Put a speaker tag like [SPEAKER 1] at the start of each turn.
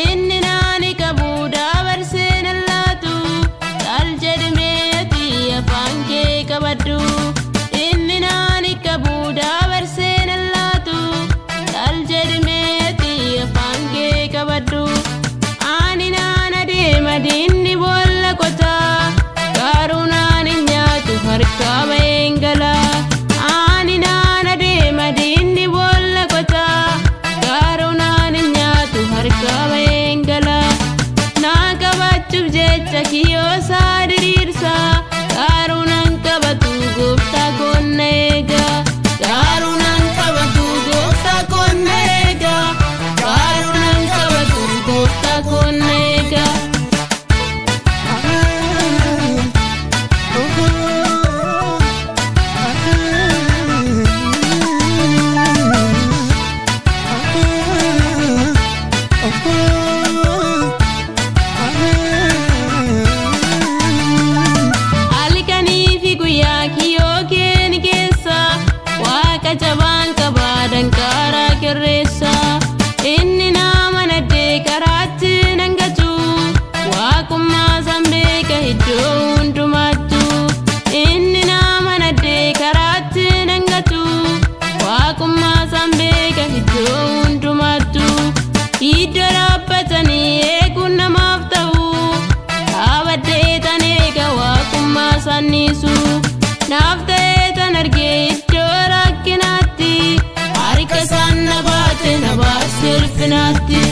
[SPEAKER 1] Inni naani qabu dabarsee nan laatu kal jedhameeti afaan kee qabadhu. Inni naani qabu dabarsee nan laatu kal jedhameeti afaan kee qabadhu. Ani naan adeema diinni boolla qotaa garuu naan hin nyaatu harka baheen gala. Ani naan adeema diinni boolla qotaa garuu naan hin nyaatu harka baheen gala. Naa qabachuuf jecha kiyyoo isaa diriirsa garuu naan qabatu gooftaa koon na eega. Garuu naan qabatu gooftaa koon na eega. Garuu naan qabatu gooftaa koon na eega. Halkanii fi guyyaa kiyyoo keeni keessa waaqa jabaan qabaa danqaaraa kirreessa. Inni nama naddee karaatti nan gatu waaqummaa san beeka iddoo hundumaattu. Inni nama naddee karaatti nan gatu waaqummaa san beeka iddoo hundumaattu. Iddoo dhaabbatanii eeguun namaaf ta'u dhaabbaddee tan eega waaqummaa sanniisu. Naaf ta'ee tan argee iddoo rakkinaatti harka isaan na baate na baase ulfinaatti.